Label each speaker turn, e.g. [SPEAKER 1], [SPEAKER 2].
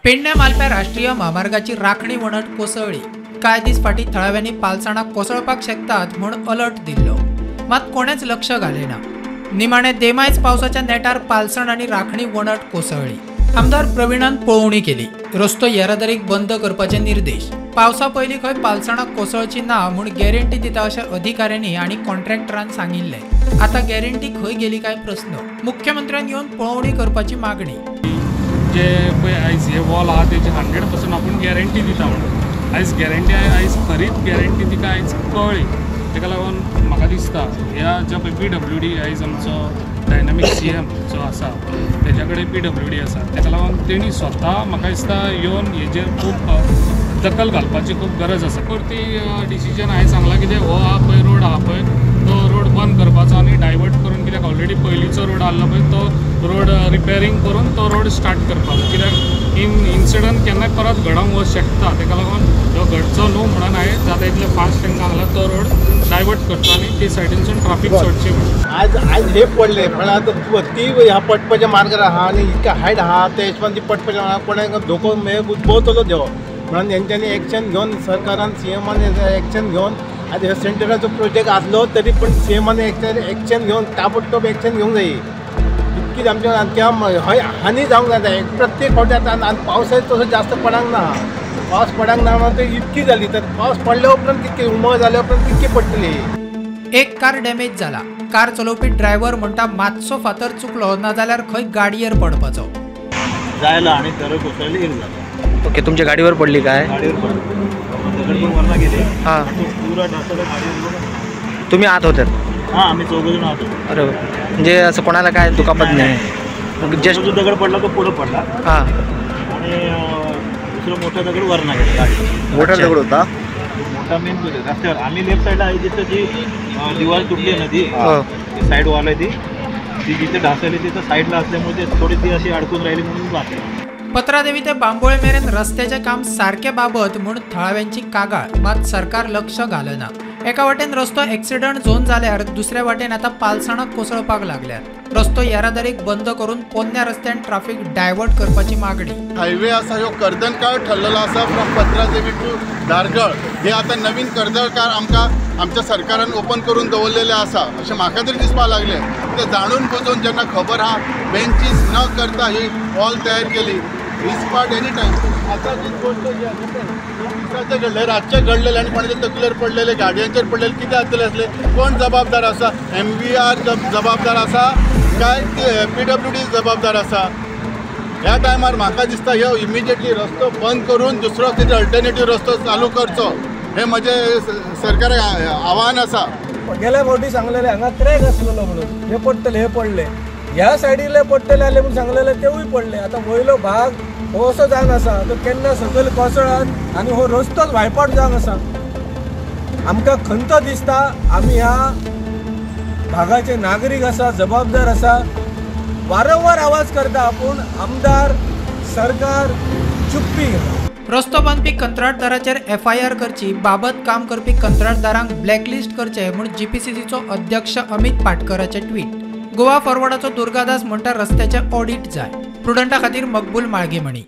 [SPEAKER 1] पेडण्या मालप्या राष्ट्रीय म्हामार्गाची राखणी वणट कोसळ्ळी. कांय दीस फाटीं थळाव्यांनी पालसणां कोसळपाक शकतात म्हूण अलर्ट दिल्लो, मात कोणेच लक्ष घालें ना. निमाणे देमायच पावसाच्या नेटार पालसण आनी राखणी वणट कोसळ्ळी. आमदार प्रवीणान पळोवणी केली. रस्तो येरादारीक बंद करपाचे निर्देश. पावसा पयलीं खंय पालसणां कोसळची ना म्हूण गॅरंटी दिता अशें अधिकाऱ्यांनी आनी कॉन्ट्रॅक्टरान सांगिल्लें. आतां गॅरंटी खंय गेली काय प्रस्न. मुख्यमंत्र्यान येवन पळोवणी करपाची मागणी.
[SPEAKER 2] जे पळय आयज हे वॉल आहा तेजी 100% आपूण गॅरंटी दिता म्हणून आयज गॅरंटी, आयज खरीच गॅरंटी तिका आयज कळ्ळी. ताका लागून म्हाका दिसता ह्या ज्या पळय PWD आयज आमचो डायनामीक CM जो आसा तेज्या कडेन PWD आसा, ताका लागून तेणी स्वता म्हाका दिसता येवन हेजेर खूब दखल घालपाची खूब गरज आसा. परती डिसिजन हांवें सांगलां कितें हो आहा पळय रोड आहा पळय तो रोड बंद करपाचो आनी डायवर्ट करून, कित्याक ऑलरेडी पयलींचो रोड आहलो पळय तो रोड रिपेरींग करून तो रोड स्टार्ट करपाचो, कित्याक इन्सिडंट केन्नाय परत घडोवंक वच शकता. ताका लागून तो घडचो न्हू म्हणून हांवें जाता इतले फास्ट तांकां सांगलां तो रोड डायवर्ट करचो आनी ते सायडीनसून ट्राफीक सोडची म्हणून.
[SPEAKER 3] आज आज हे पडले म्हळ्यार आतां ती ह्या पडपाच्या मार्गार आहा आनी इतके हायट आहा त्या हिशोबान ती पडपाच्या मार्गार कोणाक धोको उद्भवतलो देव म्हणून हेंच्यांनी एक्शन घेवन सरकारान CMान एक्शन घेवन आज ह्यो सेंटराचो प्रोजेक्ट आसलो तरी पण CMान एक्शन घेवन ताबडतोब एक्शन घेवंक जाय. इतकीच आमच्या किंवा हय हानी जावंक जाय प्रत्येक फावटी. आतां पावसाय तसो जास्त पडूंक ना, पावस पडूंक ना म्हणून ती इतकी जाली तर पावस पडल्या उपरांत कितकी उमळ जाल्या उपरांत कितकी पडटली.
[SPEAKER 1] एक कार डॅमेज जाला. कार चलोवपी ड्रायव्हर म्हणटा मातसो फातर चुकलो ना जाल्यार खंय गाडयेर पडपाचो.
[SPEAKER 4] जायला आणि दरड कोसळली एक झाला.
[SPEAKER 5] ओके, तुमच्या गाडीवर पडली काय?
[SPEAKER 4] गाडीवर पडली, दगड पण वरला गेले.
[SPEAKER 5] हां,
[SPEAKER 4] तो पुरा ढासळला गाडीवर.
[SPEAKER 5] तुम्ही आत होते?
[SPEAKER 4] हां, आम्ही चौघजण आत होतो.
[SPEAKER 5] अरे म्हणजे असं कोणाला काय दुखापत नाही? जस्ट
[SPEAKER 4] जो दगड पडला तो पुढं पडला.
[SPEAKER 5] हां,
[SPEAKER 4] आणि दुसरा मोठा दगड वरना गेला गाडी.
[SPEAKER 5] मोठा दगड होता
[SPEAKER 4] मोठा मेन रस्त्यावर. आम्ही लेफ्ट साईडला आहे जिथं जी दिवार तुटली आहे ना ती साईड वॉल आहे ती जिथे ढासळली तिथं साईडला असल्यामुळे ते थोडी ती अशी अडकून राहिली म्हणून वाचली.
[SPEAKER 1] पत्रादेवी ते बांबोळे मेरेन रस्त्याचें काम सारकें बाबत म्हूण थळाव्यांची कागाळ, मात सरकार लक्ष घालना. एका वाटेन रस्तो एक्सिडंट झोन जाल्यार दुसऱ्या वाटेन आतां पालसणां कोसळपाक लागल्यात. रस्तो येरादारीक बंद करून पोन्न्या रस्त्यान ट्राफीक डायवर्ट करपाची मागणी.
[SPEAKER 6] हायवे आसा ह्यो कर्दनकाळ ठरलेलो आसा फ्रॉम पत्रादेवी टू धारगळ. हे आतां नवीन कर्दनकाळ आमकां आमच्या सरकारान ओपन करून दवरलेलें आसा अशें म्हाका तरी दिसपाक लागलें. ते जाणून बुजून जेन्ना खबर आहा बेंचीस न करता ही वॉल तयार केली. रिस्पार्ट एनी टायम. आतां जी गोश्ट जी आसा दिसाचें घडलें, रातचें घडलेलें आनी कोणाच्या तकलेर पडलेलें, गाडयांचेर पडलेलें, कितें जातलें आसलें? कोण जबाबदार आसा? MVR जबाबदार आसा काय PWD जबाबदार आसा? ह्या टायमार म्हाका दिसता ह्यो इमिजिएटली रस्तो बंद करून दुसरो कितें अल्टरनेटीव रस्तो चालू करचो हें म्हजें सरकाराक आव्हान आसा.
[SPEAKER 7] गेल्या फावटी सांगलेलें हांगा क्रॅक आसलेलो म्हणून हे पडटले, हे पडले, ह्या सायडीले पडटले आसले म्हूण सांगलेले तेवूय पडले. आतां वयलो भाग हो असो जावन आसा तो केन्ना सकयल कोसळत आनी हो रस्तोच वायपाट जावन आसा. आमकां खंत दिसता. आमी ह्या भागाचे नागरीक आसा, जबाबदार आसा, वारंवार आवाज करता पूण आमदार सरकार चुप्पी.
[SPEAKER 1] रस्तो बांदपी कंत्राटदाराचेर FIR करची, बाबत काम करपी कंत्राटदारांक ब्लॅकलिस्ट करचे म्हूण GPCCचो अध्यक्ष अमित पाटकराचे ट्वीट. गोवा फॉरवर्डाचो दुर्गादास म्हणटा रस्त्याचें ऑडिट जाय. प्रुडंटा खातीर मकबूल माळगेमणी.